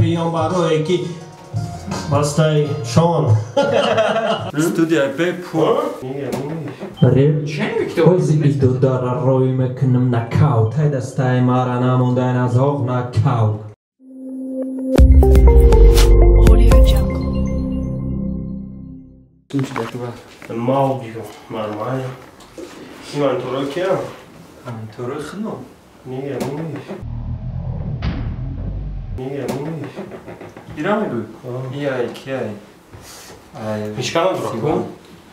репиён барое ки бастай шон. Студия Бепу. Реп ҳози идодара рой мекунам накау, тай дастаи мара намондай назоғ накау. Маудио нормально. Иван Турокия? Турохно. Не, не. Не, не. Ирамегу? Яй, кияй. Мишканам дураку?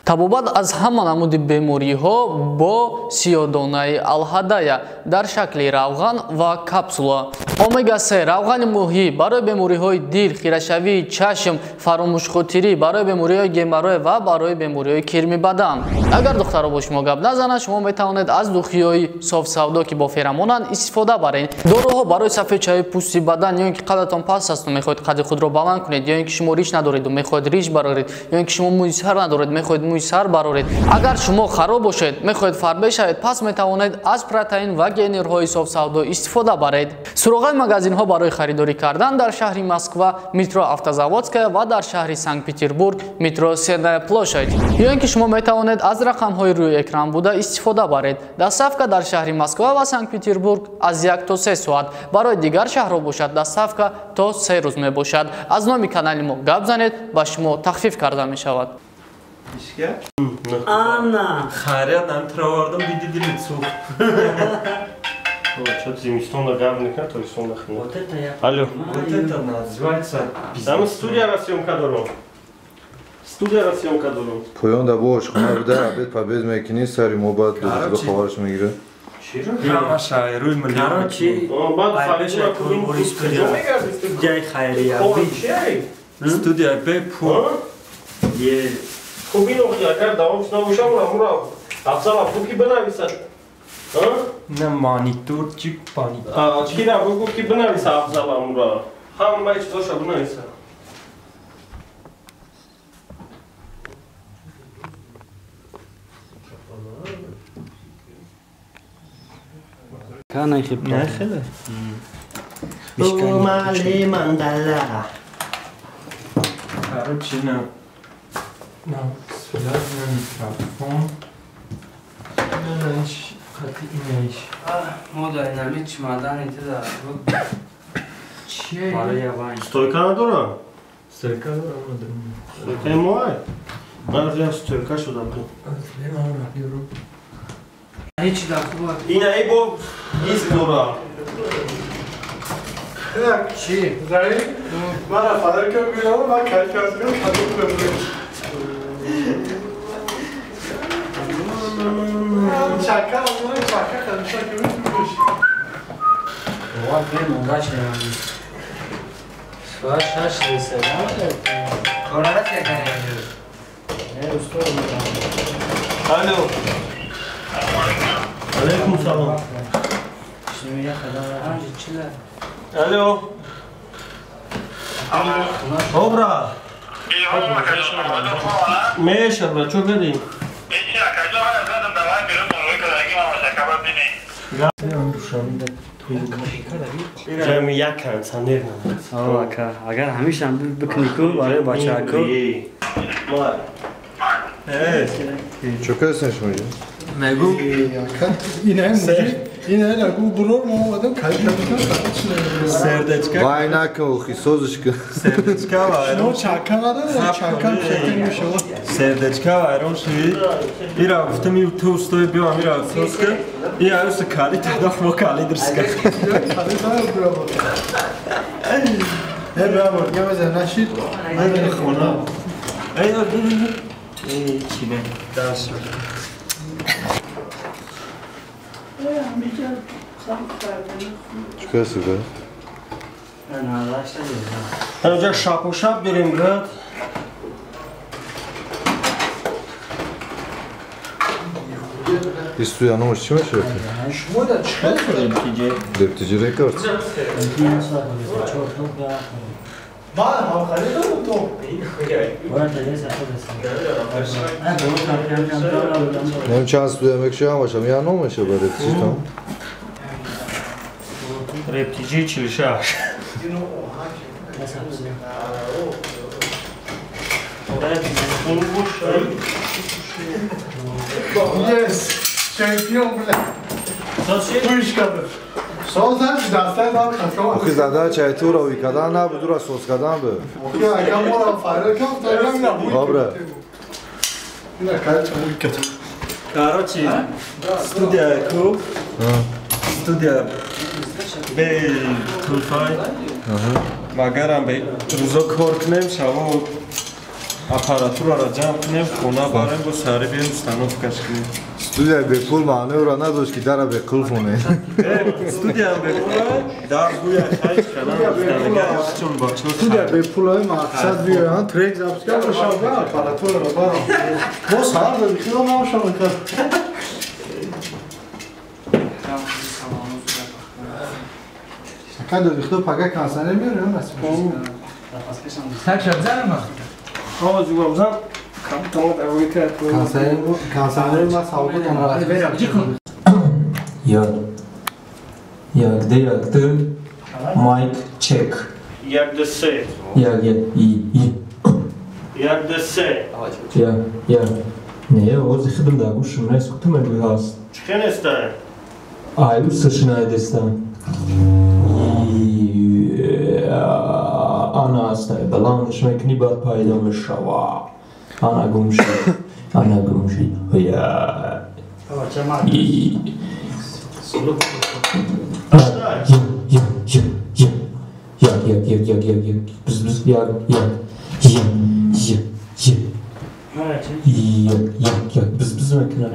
Табобат аз ҳама намуди бемориҳо бо сиёдонаи алҳадая дар шакли равған ва капсула. Омега-3 равғани моҳӣ барои бемориҳои дил, хирашавии чашм, фаромӯшхотирӣ, барои бемориҳои геморрой ва барои бемориҳои кирми бадан. Агар духтаро бо шумо гап назананд, шумо метавонед аз духиҳои софсавдо, ки бо феромонанд, истифода баред. Доруҳо барои сафедшавии пӯсти бадан, ё ин ки қадатон паст аст ва мехоҳед қади худро баланд кунед, ё ин ки шумо риш надоред ва мехоҳед риш бароред, ё ин ки шумо мӯи сар надоред, мехоҳед мӯи сар бароред. Агар шумо хароб бошед, мехоҳед фарбе шавед, пас метавонед аз протеин ва генерҳои софсавдо истифода баред. Суроғаи магазинҳо барои харидорӣ кардан дар шаҳри Москва, метро Автозаводская ва дар шаҳри Санкт-Петербург, метро Сенная площадь. Ё ин ки шумо метавонед аз рақамҳои рӯи экран буда истифода баред. Доставка дар шаҳри Москва ва Санкт-Петербург аз 1 то 3 соат. Барои дигар шаҳрҳо бошад, доставка то 3 рӯз мебошад. Аз номи канали мо гап занед, ба шумо тахфиф карда мешавад. Ана! Хайрият намтравардам, диди дили цух. Что-то зимистон гавник, то есть он нахрен. Вот это я. Алло. Вот это называется. Там студия съемка дором. Студия съемка дором. Поён да бош, хона буда, обед побед мекини, сари мо баъд дузга ховарш мегирад. Чиро? Короче, студия хайрия. Студия Бепу. Е. Хуб ино агар давом набошам, амура Афзал Абдуки бинависад. На монитор чик паник. Чира бугу ки бинависа Афзал амура. Ҳамаи чизоша бинависа. Кана хип. Нахеле. Мали мандала. Короче, на связь на микрофон. Мода инами чемодани туда. Че? Стойка надорам. Стойка дорам, надорам. Стойка мой. Ман аз стойка шудам. Ҳеч да хуб. Ина эй бо диск дорам. Чи? Зай? Мара фадар кам гуям, ман кай кам гуям, кадом кам гуям. Чака, чака, чака, чака. Вот, блин, удачно. Сва шаш лиса, да? Корат я конечно. Я устал. Алло. Алейкум салом. Алло. Добра. Меша, бра, чё кардӣ? Ҷами як кондиционер надорад. Агар ҳамеша бикунӣ ку барои бачаҳаку. Чё кардастен шумо ҷо? Мегу. Ина нагу бурор мо омадам кай кардам. Сердечка. Вай накун, охи созиш кун. Сердечка вайрон. Шумо чака надоред, чака шакл мешавад. Сердечка вайрон шуд. Ира гуфтам ин ту устой биё амира соз кун. И аюса кали тадах мо кали дурст кард. Э браво, я ваза нашид. Ман хона. Эй, эй, чине. Даш. Чӣ кардасти брат? Ҳанӯҷа шапу шап дорем, брат. Ин студия номаш чӣ мешавад? Шумо дар чӣ кардед? Дептиҷи рекордс. Ман ҳам харидам то. Нем чанд студия мекуши ҳамашам я ном мешавад рептиҷи там? Рептиҷи 46. Yes, чемпион, бля. Охи задача е ту рави кадан набуд, ура соз кадан бу. Добре. Короче, студия ку, студия бе тулфай, магарам бе рӯзо кор кунем, шаво аппаратураро ҷамъ кунем, хона барем, бо сари бием установкаш кунем. Студия бепул маъноро надошт ки дара беқулф монед. Студия бепул, дар гӯя хайч канам. Студия бепул мақсад биёянд, трек запись карда шава, аппаратураро барам. Бо сар да бихило намшава кар. Кадо бихило пага консанер меорем нас. Так шаб занам. Ҳо зугам зан. Як, як, д, як, д, майк, чек. Як, д, се. Як, як, и, и. Як, д, се. Як, як. Не, ози хидм да гӯшам нест, куту мегӯй ҳаст. Чӣ нестай? Ай, усашинай дестам. Ана ҳастай, баландаш мекунӣ, баъд пайдо мешава. Ана гум шуд, ана гум шуд. Я. И. Я, я, я, я. Як, як, як, як, як, як. Бз, бз, як, як. Я, я, я. Як, як, як. Бз, бз мекунам.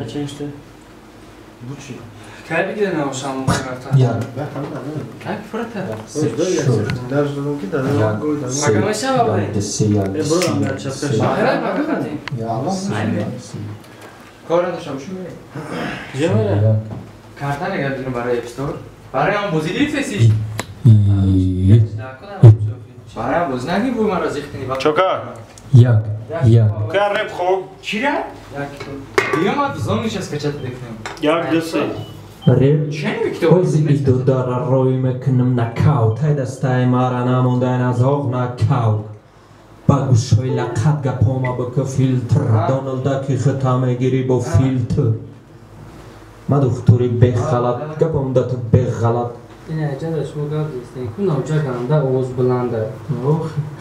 Кай бигире навшам карта? Як. Как фрата? Як, се, як, се, як, се. Кор надоштам, чӣ мегӯӣ? Карта нигар барои App Store. Барои ҳам бозӣ гирифтеси? Барои ҳам бозӣ нагир, бу маро зиқ кунӣ. Чока? Як, як. Ка реп хоб? Чира? Як. Ма зон нишаст качат декнем. Як, ду, се. Реп ози идодара рой мекунам накаут. Тай дастаи мара намондаин аз оғ накаут. Ба гӯшҳои лақат гапома бика филтр. Доналдаки хита мегирӣ бо филтр. Ма духтури бехалат, гапам да ту беғалат. Ина ҷада шумо гап зистен. Ку навҷа ганда овоз баланда.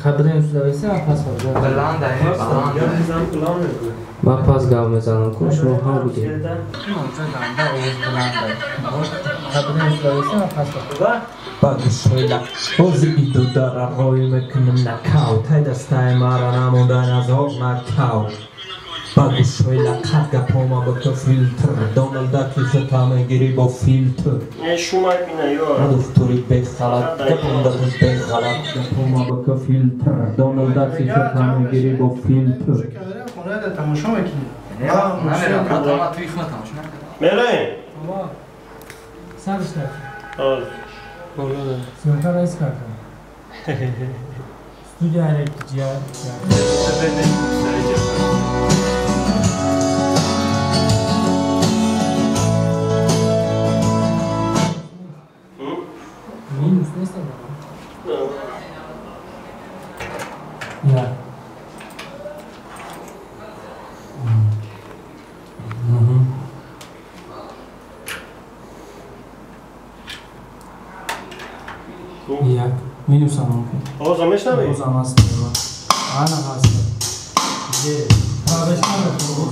Хабарем судависи ма пас гап. Баланда, баланда. Ма пас гап мезанам, ку шумо ҳам будед. Навҷа ганда овоз баланда. Хабарем судависи ма пас гап. Ба гӯшҳои лақ ози идодара рой мекунам накаут. Тай дастаи мара намондаин аз оғ накаут. Ба гӯшҳои лақат гапома бика филтр. Доналдаки хита мегирӣ бо филтр. Ма духтури бехалат, гапам да ту беғалат. Гапома бика филтр. Доналдаки хита мегирӣ бо филтр. Мерем? Сарш кард. Съёмка раис кард. Студия рек ҷия. Минус нест Я. Як. Минусам мумкин. Овозам мешнавӣ? Овозам ҳаст. Ана ҳаст. Е, правеш намекунам.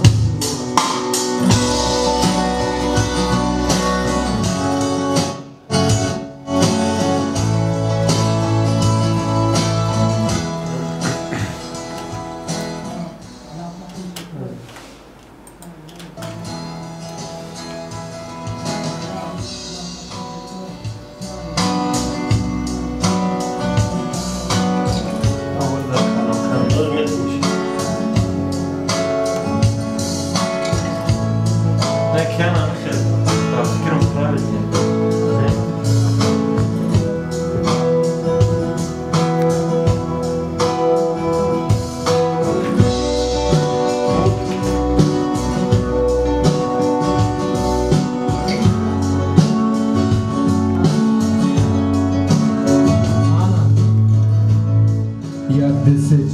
Як десеч.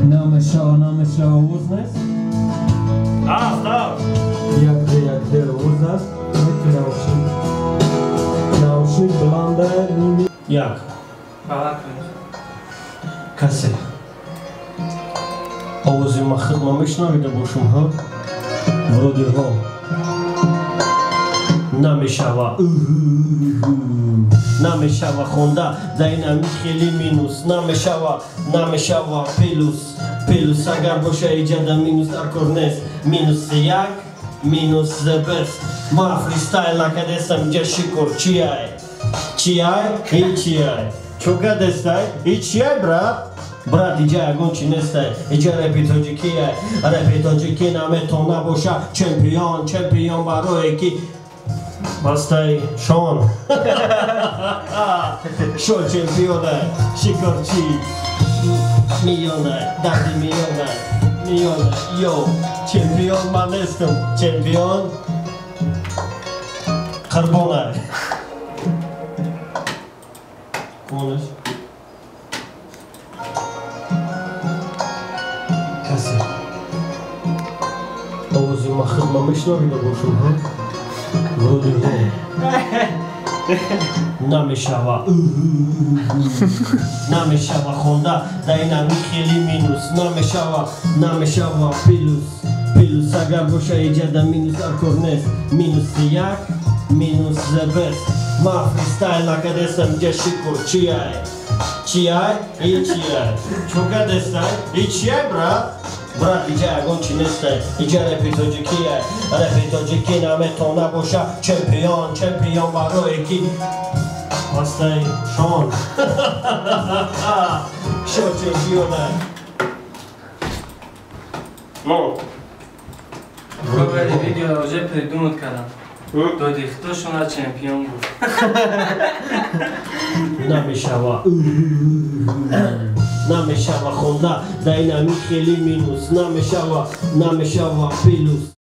Намешава, намешава, овоз нест? Аст, Як де, як де, овоз аст? Неки наушник. Наушник баланда, ними. Як. Баланд кунед. Касе. Овози ма хидма мешнавида бошум, ҳа? Вроде ҳо. Намешава. Намешава хонда, да инами хели минус. Намешава, намешава плюс. Плюс агар боша иҷада минус дар кор нест. Минус як, минус the best. Ма фристайл накадестам иҷа шикор чиай? Чиай? И чиай? Чо кадестай? И чиай, брат? Брат, иҷа ягон чи нестай. Иҷа репи тоҷикиай. Репи тоҷикӣ наметона боша чемпион, чемпион барое ки бастай шон. Шон чемпионай, шикорчи миёнай, дарди миёнай, миёнай. Йо, чемпион ман нестам, чемпион қурбонай. Конаш. Касе. Овози ма хидма мешнавида бошум, ҳа? Вроде ҳо. Намешава. Намешава хонда, да инами хели минус. Намешава, намешава плюс. Плюс агар боша иҷада минус дар кор нест. Минус як, минус the best. Ма фристайл накадестам иҷа шикор чиай? Чиай? И чиай? Чо кадестай? И чиай, брат? Брат, иҷа ягон чи нестай. Иҷа репи тоҷикиай. Репи тоҷикӣ наметона боша чемпион, чемпион барое ки бастай шон. Шон чемпионай. Ну. Вроде видео уже придумать кардам. Доди худошона чемпион буд. Намешава. Намешава хонда, да инами хели минус. Намешава, намешава плюс.